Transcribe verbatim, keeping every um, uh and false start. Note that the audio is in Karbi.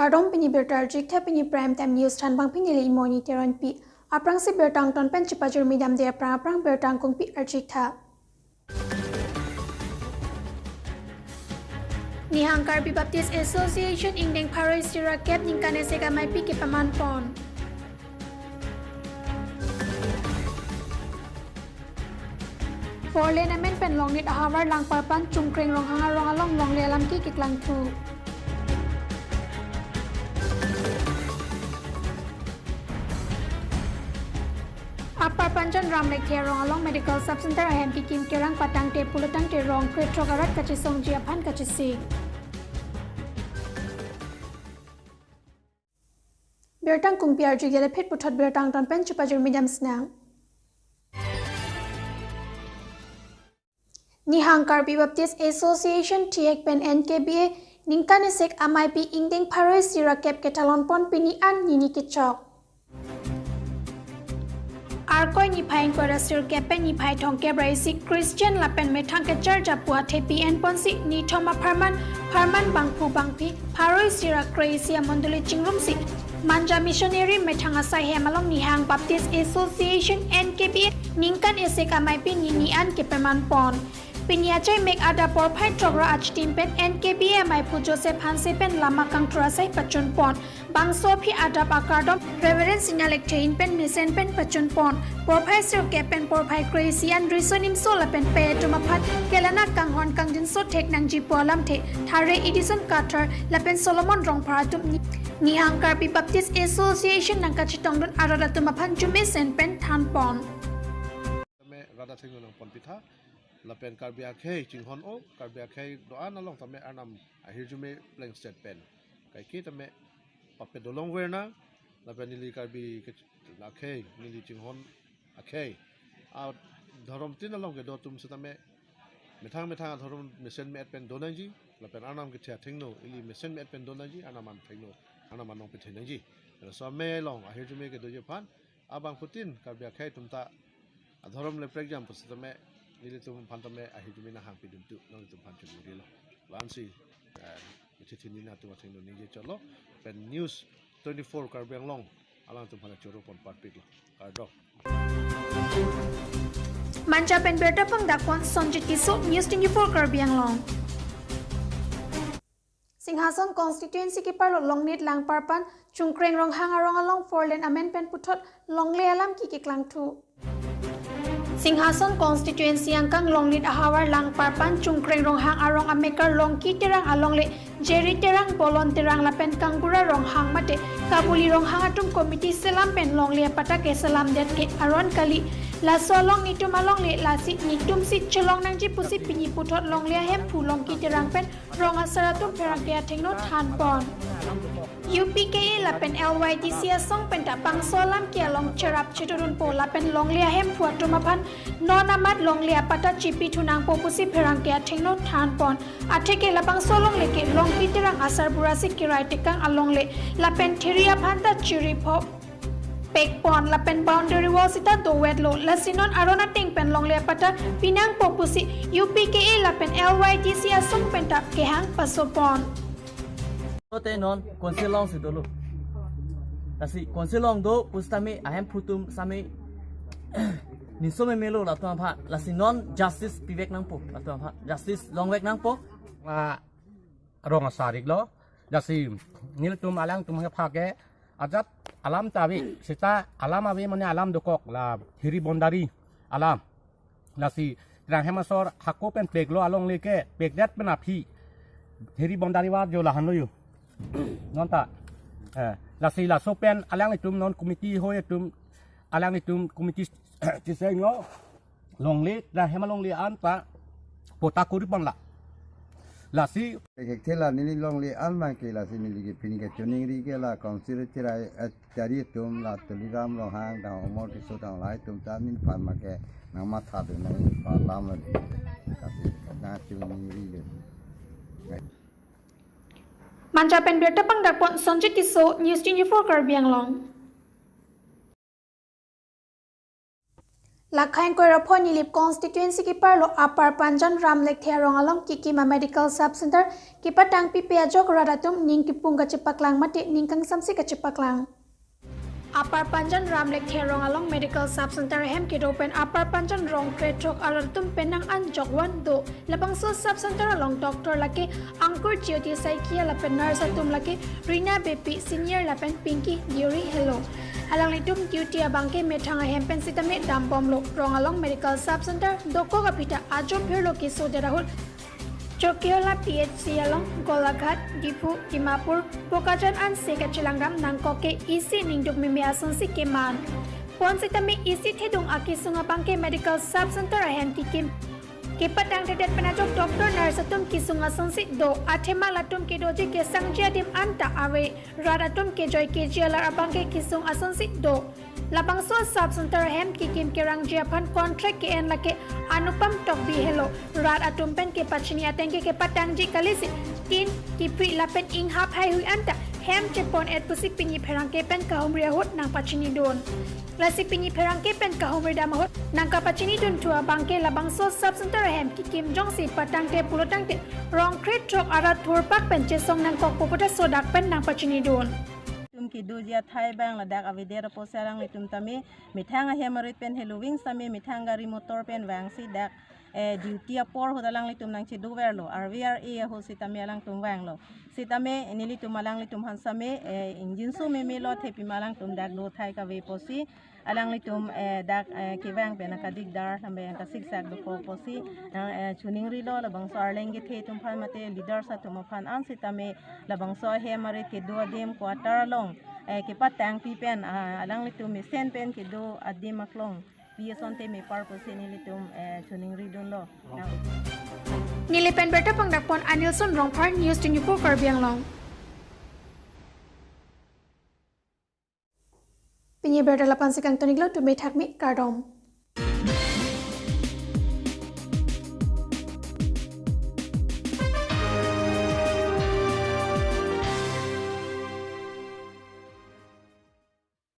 Kardom, pini birta arjik tha, pini Prime Time News thanbang pini le Imoni Teronpi. Aphrangsi birta angton pen chepajirmi damde aphrang aphrang birta angkungpi arjik tha. Nihang Karbi Baptist Association ingdeng pharo isi ra kep ningkan isi ameipi kepaman pon. Four lane amen pen Longnit ahavar Langparpan Chungkreng Ronghang arong along longle alam ke keklangthu. Upper Panjan Ramlekthe arong along Medical Sub Center ahem kekim kerang patangte pulotangte rong krethrok arat kachesongji aphan kachesik. Birta angkungpi arjik, iliphit puthot birta angton pen chepajirmi dam sinang. Nihang Karbi Baptist Association thihek pen N K B A ningkan isi ameipi ingdeng pharo isi ra kep ketalon pon pini an nini kechok. Arkoi niphai ingkoi ra sirkep pen niphai thomkep ra isi Christian lapen methang kecharjapo athepi enponsi nithom apharman, pharman bangphu bangphi pharo isi ra kre isi amondoli chingrumsi Manja Missionary methang asai hem along Nihang Baptist Association N K B A ningkan isi ameipi nini an kepaman pon. Pini achai mek adap porphai throk ra achitim pen N K B A ameiphu Joseph Hanse pen lama kangthur asai pachun pon. Bangso aphi adap akardom Reverend Sina Lekthe in pen mesen pen pachun pon. Porphai sirkep pen porphai kre isi an riso nimso lapen pei atum aphan kelanak kanghon kangdinso thek nangjipo alamthe Thare Edison Kathar lapen Solomon Rongphar atum ni-, Nihang Karbi Baptist Association nangkachetongdun arat atum aphan jumesen pen than pon. Tame rat athengno nangponpi tha, lapen Karbi akhei chinghon-o, Karbi akhei do-an along tame Arnam ahirjume plengset pen kaike tame pape dolong ver nang, lapen neli Karbi ke akhei, neli chinghon akhei, adhorom tin along kedo atum setame methang methang adhorom mesen me-et pen do nangji, lapen Arnam kethe athengno ili mesen me-et pen do nangji, Arnam athengno, Arnam anong pethe nangji. Laso amei along ahirjume kedoji aphan abangphutin Karbi akhei atum ta adhorom le prekjam pusitame nelitum aphan tame ahirjume nanghangpidun tu nanglitum aphan chunurilo. La-ansi, eh, mithithi nina atum athengno ningje cholo pen News twenty-four Karbi Anglong alangtum aphan choro pon parpiklo. Kardom. Manja pen birta pangdak pon Sonjit Tisso, News twenty-four Karbi Anglong. Singhason constituency keparlo Longnit Langparpan Chungkreng Ronghang arong along four lane amen pen puthot longle alam ke keklangthu. Singhason constituency angkang Longnit ahavar Langparpan Chungkreng Ronghang arong amekar Longki Terang alongle Jerry Terang, Bolon Terang lapen Kangbura Ronghang mate Kabuli Ronghang atum committee selam pen longle apatta keselam det ke aron kali. Laso along nitum alongle, lasi nitumsi chelong nangji pusi pini puthot longle ahemphu Longki Terang pen rong asar atum pherangke athengno than pon. U P K A lapen L Y D C asong penta bangso alam ke along cherap chetodunpo lapen longle ahemphu atum aphan non amat longle apatta chipithu nangpo pusi pherangke athengno than pon. Atheke labangso alongle ke Longki Terang asarbura si kirai tekang alongle lapen thiri aphan ta chiripho pek pon lapen boundary wall sita doveklo, lasi non aron ateng pen longle apatta pinangpo pusi U P K A lapen L Y D C asong penta kehang paso pon. Tote non council alongsi dolo. Lasi council along do pusitame ahemphu atum sitame ninso memelo latum aphan. Lasi non justice pivek nangpo latum aphan. Justice longvek nangpo. Ah, rong asar iklo. Lasi nelitum alangtum aphan ke ajat alam ta ave, seta alam ave mane alam dokok la thiri boundary alam. Lasi Terang hem asor hako pen peklo alongle ke pekdet pen aphi thiri boundary wall jo lahenlo jo. Non ta. Eh, lasi laso pen alanglitum non committee hoi atum alanglitum committee chisenglo. Longle, Terang hem alongle an ta patta kori ponlo. Lasi. Kekthela neli longle an abang ke lasi neli ke pini kechoningri ke la council chirai, eh, chari atum la Tuliram Ronghang tang Omor Tisso tang lahai atum ta neliphan abang ke nangmathadun nangpalam lo. Lasi nangchoningrilo. Manja pen birta pangdak pon Sonjit Tisso, News twenty-four Karbi Anglong. Lakha ingkoi ra pho Nilip constituency keparlo Upper Panjan Ram Lekthe arong along kekim a medical sub center kepatang pipe ajok rat atum ning kipung kachepaklang mate ning kangsamse kachepaklang. Upper Panjan Ram Lekthe arong along medical sub center ahem kedo pen Upper Panjan rong krethrok arat atum penang an jokvan do. Labangso sub center along doctor lake Ankur Jyoti Saikia lapen nurse atum lake Rina Beypi senior lapen Pinky Deuri Helo. Alanglitum duty abangke methang ahem pen sitame dambomlo. Rong along medical sub center dokok aphi ta ajo phirlo keso derahut Chokihola P H C along Golaghat, Diphu, Dimapur, Bokajan anse kachelangram nangkok ke isi ningduk meme asonsi keman. Pon sitame isi thedung akesung abangke medical sub center ahem kekim kepatangthedet pen ajok doctor nurse atum kesung asonsi do, athema latum kedoji kesangji adim anta ave, rat atum kejoi keji alar abangke kesung asonsi do. Labangso sub center ahem kekim kerangji aphan contract ke-en lake Anupam Tokbi Helo. Rat atum pen kepachini ateng ke kepatangji kalisi tin kipri lapen inghap haihui anta hem chepon et pusi pini pherangke pen kahumri ahut nangpachinidun. Lasi pini pherangke pen kahumri dam ahut nangkapachinidun thu abangke labangso sub center ahem kekim jongsi patangte pulo tangte rong krethrok arat thurpak pen chesong nangkokpo pu ta sodak pen nangpachinidun. Tum kedoji athai abang ladak avedet apotsi alanglitum tame methang ahem arit pen heloving sitame methang gari motor pen vangsi dak, eh, duty apor ahut alanglitum nangchedoverlo, R V R A ahut sitame alangtum vanglo. Sitame nelitum alanglitum aphan sitame, eh, ingjinso memelo, thepima alangtum dak do athai kave apotsi alanglitum, eh, dak, eh, kevang pen akadikdar lambe angka siksak dokok apotsi nang, eh, choningrilo. Labangso arleng kethe atum aphan mate leaders atum aphan an sitame labangso ahem arit kedo adim quarter along, eh, kepatangpi pen, ah, alanglitum mesen pen kedo adim aklong pi asonte mepar pusi nelitum, eh, choningridunlo. Nang- Nilip pen birta pangdakpon Anilson Rongphar, News twenty-four Karbi Anglong. Pini birta la-ansi kangtoniklo, tumi thakmi kardom.